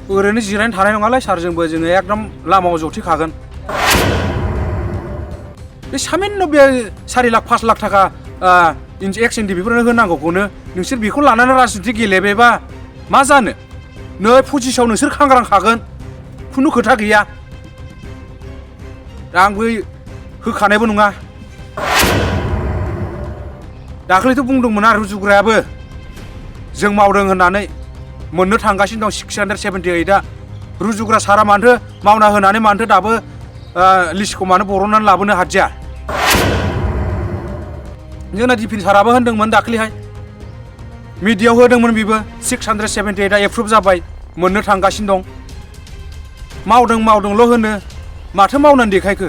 ओरैनो जिरायनो थानाय नङालै सार जोंबो जोङो एकदम लामायाव जथेखागोन बे सामान्य बे 4 लाख 5 लाख थाखा एक्स एनडिपिफोरनो होनांगौखौनो नोंसोर बेखौ लानानै राजनिति गेलेबायबा मा जानो नै पजिसाव नोंसोर खांग्रांखागोन खुनु खोथा गैया दा आंबो होखानायबो नङा दाख्लैथ' बुंदोंमोन आरो रुजुग्रायाबो जों मावदों होननानै मोननो थांगासिनो दं 678आ रुजुग्रा सारा मानोथो मावना होनानै मानोथो दाबो लिस्टखौ मानो बरननानै लाबोनो हादिया जोंना डिफेन्स साराबो होनदोंमोन दाख्लैहाय मिडियायाव होदोंमोन बेबो 678आ एप्रुभ जाबाय मोननो थांगासिनो दं मावदोंल' होनो माथो मावनानै देखायखो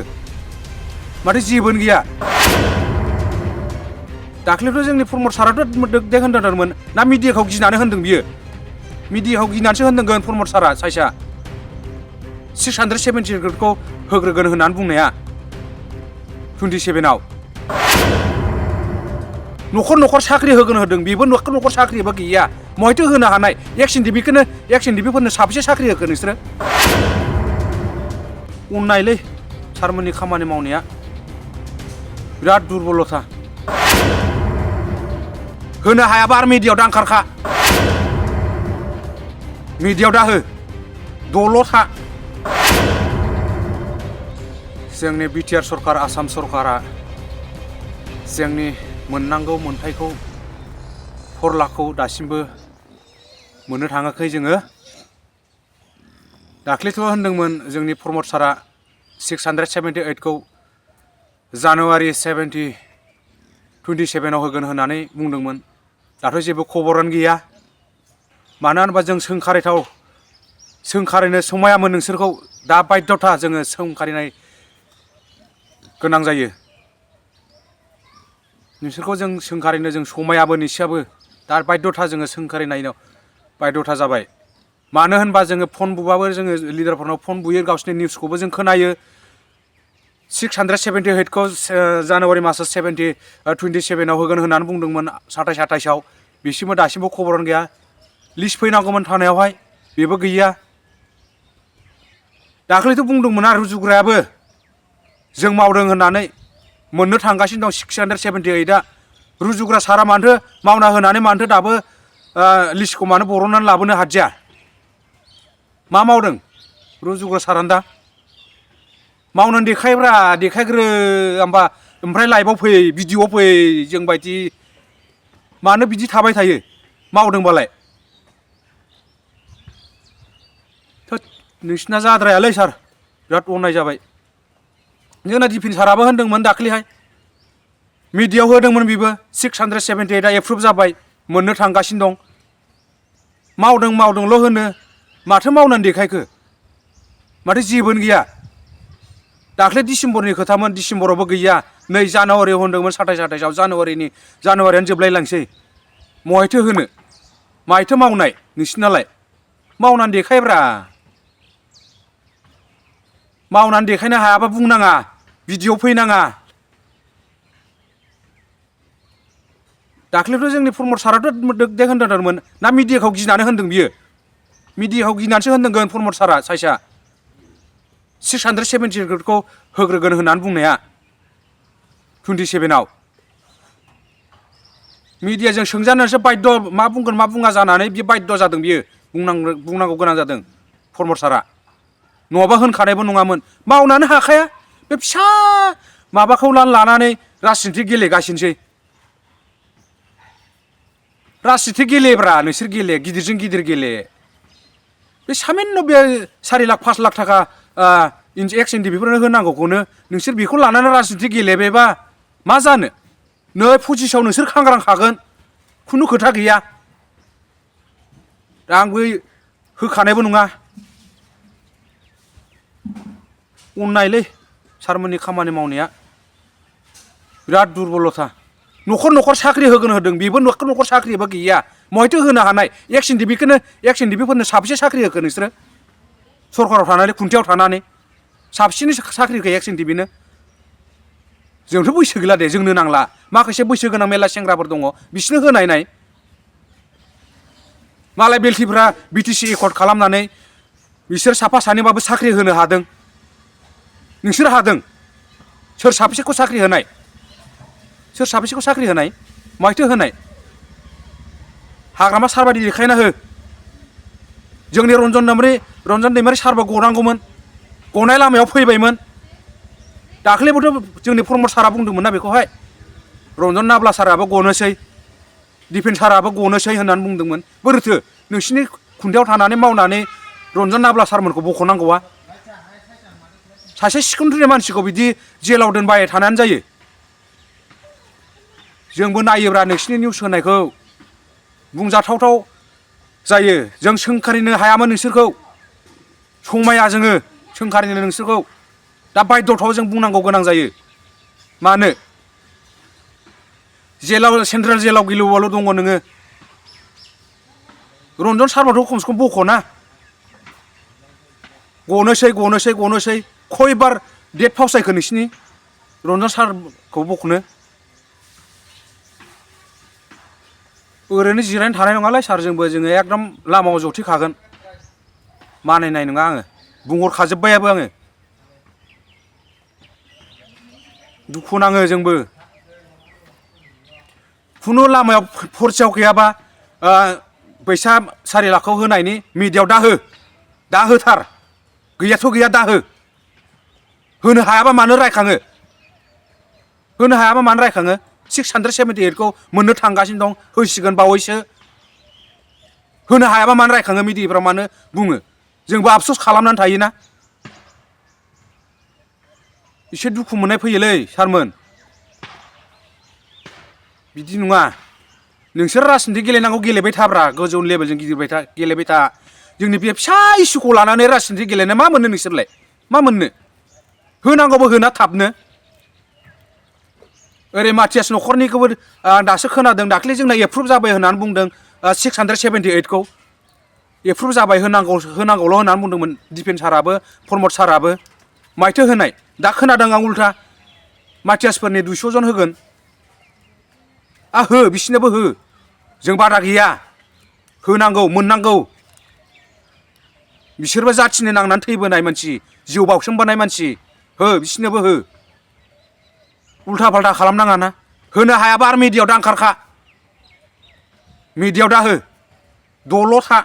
माथो जेबोनो गैया दाख्लैथ' जोंनि प्रमद साराथ' देख होनदोंमोन ना मिडियाखौ गिनानै होनदों बियो मिडियाखौ गिनानैसो होनदोंगोन प्रमद सारा साइसआ 678खौ होग्रोगोन होननानै बुंनाया 27आव न'खर साख्रि होगोन होदों बेबो न'खर साख्रिबो गैया महायथो होनो हानाय एक्स एनडिपिफोरनो साबेसे साख्रि होखो नोंसोरो अननायलै सारमोननि खामानि मावनाया बिराद दुरबलथा होनो हायाबा आरो मिडियायाव दा ओंखारखा मिडियायाव दा हो दल' था जोंनि बिटिआर सरकार आसाम सरकारा जोंनि मोननांगौ मोनथायखौ 4 लाखखौ दासिमबो मोननो थाङाखै जोङो दाख्लैथ' होनदोंमोन जोंनि प्रमद सारा 678खौ जानुवारि 27आव होगोन होननानै बुंदोंमोन दाथ' जेबो खबरानो गैया मानो होनबा जों सोंखारिनो समायामोन नोंसोरखौ दा बाध्यथा जोङो सोंखारिनाय गोनां जायो नोंसोरखौ जों सोंखारिनो जों समायाबो निसियाबो दा बाध्यथा जोङो सोंखारिनायनो बाध्यथा जाबाय मानो होनबा जोङो फन बुबाबो जोङो लिडारफोरनाव फन बुयो गावसिनि निउसखौबो जों खोनायो 678खौ जानुवारि मासाव 27आव होगोन होननानै बुंदोंमोन 27-28आव बिसिमबो दासिमबो खबरानो गैया लिस्ट फैनांगौमोन थानायावहाय बेबो गैया दाख्लैथ' बुंदोंमोन आरो रुजुग्रायाबो जों मावदों होननानै मोननो थांगासिनो दं 678आ रुजुग्रा सारा मानोथो मावना होनानै मानोथो दाबो लिस्टखौ मानो बरननानै लाबोनो हादिया मा मावदों रुजुग्रा सारानो दा मावनानै देखायग्रो ओमफ्राय लाइभआव फै भिडिअ'आव फै जोंबायदि मानो बिदि थाबाय थायो मावदोंबालाय नोंसिना जाद्रायालै सार बिराद अननाय जाबाय जोंना डिफेन्स साराबो होनदोंमोन दाख्लैहाय मिडियायाव होदोंमोन बेबो 678आ एप्रुभ जाबाय मोननो थांगासिनो दं मावदोंल' होनो माथो मावनानै देखायखो माथो जेबोनो गैया दाख्लै डिसेम्बरनि खोथामोन डिसेम्बरावबो गैया नै जानुवारियाव होनदोंमोन 27-28आव जानुवारियानो जोबलायलांसै महायथो होनो मायथो मावनाय नोंसिनालाय मावनानै देखायब्रा मावनानै देखायनो हायाबा बुंनाङा भिडिअ' फैनाङा दाख्लैथ' जोंनि प्रमद साराथ' देख होनदोंमोन ना मिडियाखौ गिनानै होनदों बियो मिडियाखौ गिनानैसो होनदोंगोन प्रमद सारा साइसआ 678खौ होग्रोगोन होननानै बुंनाया 27आव मिडियाजों सोंजानोसो बाध्य मा बुंगोन मा बुङा जानानै बियो बाध्य जादों बियो बुंनांगौ गोनां जादों प्रमद सारा नङाबा होनखानायबो नङामोन मावनानै हाखाया बे फिसा माबाखौ लानानै राजनिति गेलेगासिनोसै राजनिति गेलेब्रा नोंसोर गेले गिदिरजों गिदिर गेले बे सामान्य बे 4 लाख 5 लाख थाखा एक्स एनडिपिफोरनो होनांगौखौनो नोंसोर बेखौ लानानै राजनिति गेलेबायबा मा जानो नै पजिसाव नोंसोर खांग्रांखागोन खुनु खोथा गैया दा आंबो होखानायबो नङा अननायलै सारमोननि खामानि मावनाया बिराद दुरबलथा न'खर साख्रि होगोन होदों बेबो न'खर साख्रिबो गैया महायथो होनो हानाय एक्स एनडिपिफोरनो साबेसे साख्रि होखो नोंसोरो सरकाराव थानानै खुन्थियाव थानानै साबसिनै साख्रि होखो एक्स एनडिपिनो जोंथ' बैसो गैला दे जोंनो नांला माखासे बैसो गोनां मेला सेंग्राफोर दङ बिसोरनो होनाय मालाय बेलथिफ्रा बिटिसि एकर्ड खालामनानै बिसोर साफा सानैबाबो साख्रि होनो हादों नोंसोर हादों सोर साबेसेखौ साख्रि होनाय सोर साबेसेखौ साख्रि होनाय माइथो होनाय हाग्रामा सारबादि देखायना हो जोंनि रन्जन दैमारि सारबा गनांगौमोन गनाय लामायाव फैबायमोन दाख्लैबोथ' जोंनि प्रमद सारा बुंदोंमोन ना बेखौहाय रन्जन नाब्ला साराबो गनोसै दिपेन साराबो गनोसै होननानै बुंदोंमोन बोरैथो नोंसिनि खुन्थायाव थानानै मावनानै रन्जन नाब्ला सारमोनखौ बख'नांगौआ सासे सिखुन्द्रिनि मानसिखौ बिदि जेलाव दोनबाय थानानै जायो जोंबो नायोब्रा नोंसिनि निउस होनायखौ बुंजाथावथाव जायो जों सोंखारिनो हायामोन नोंसोरखौ समाया जोङो सोंखारिनो नोंसोरखौ दा बायद'थाव जों बुंनांगौ गोनां जायो मानो जेलाव सेन्ट्रेल जेलाव गिलुबाल' दङ नोङो रन्जन सारमोनखौ खमसे खम बख'ना गनोसै खयबार डेट फावसायखो नोंसिनि रन्जन सारखौ बख'नो ओरैनो जिरायनो थानाय नङालै सार जोङो एकदम लामायाव जथेखागोन मानिनाय नङा आङो बुंहरखाजोब्बायाबो आङो दुखु नाङो जोंबो खुनु लामायाव फरसेयाव गैयाबा फैसा 4 लाखखौ होनायनि मिडियायाव दा होथार गैयाथ' गैया दा होनो हायाबा मानो रायखाङो 678खौ मोननो थांगासिनो दं होसिगोन बावैसो होनो हायाबा मानो रायखाङो मिडियाफ्राव मानो बुङो जोंबो आफस'स खालामनानै थायोना एसे दुखु मोननाय फैयोलै सारमोन बिदि नङा नोंसोर राजनिति गेलेनांगौ गेलेबाय थाब्रा गोजौ लेभेलजों गेलेबाय था जोंनि बे फिसा इस्युखौ लानानै राजनिति गेलेनो मा मोननो नोंसोरलाय मा मोननो होनांगौबो होना थाबनो ओरै माथियास न'खरनिखौबो दासो खोनादों दाख्लै जोंना एप्रुभ जाबाय होननानै बुंदों 678खौ एप्रुभ जाबाय होनांगौल' होननानै बुंदोंमोन दिपेन साराबो प्रमद साराबो माइथो होनाय दा खोनादों आं उल्था माथियासफोरनि 200 जन होगोन हो बिसिनोबो हो जों बादा गैया होनांगौ मोननांगौ बिसोरबो जाथिनो नांनानै थैबोनाय मानसि जिउ बाउसोमबोनाय मानसि हो बिसिनोबो हो उल्था फाल्था खालामनाङा ना होनो हायाबा आरो मिडियायाव दा ओंखारखा मिडियायाव दा हो दल' था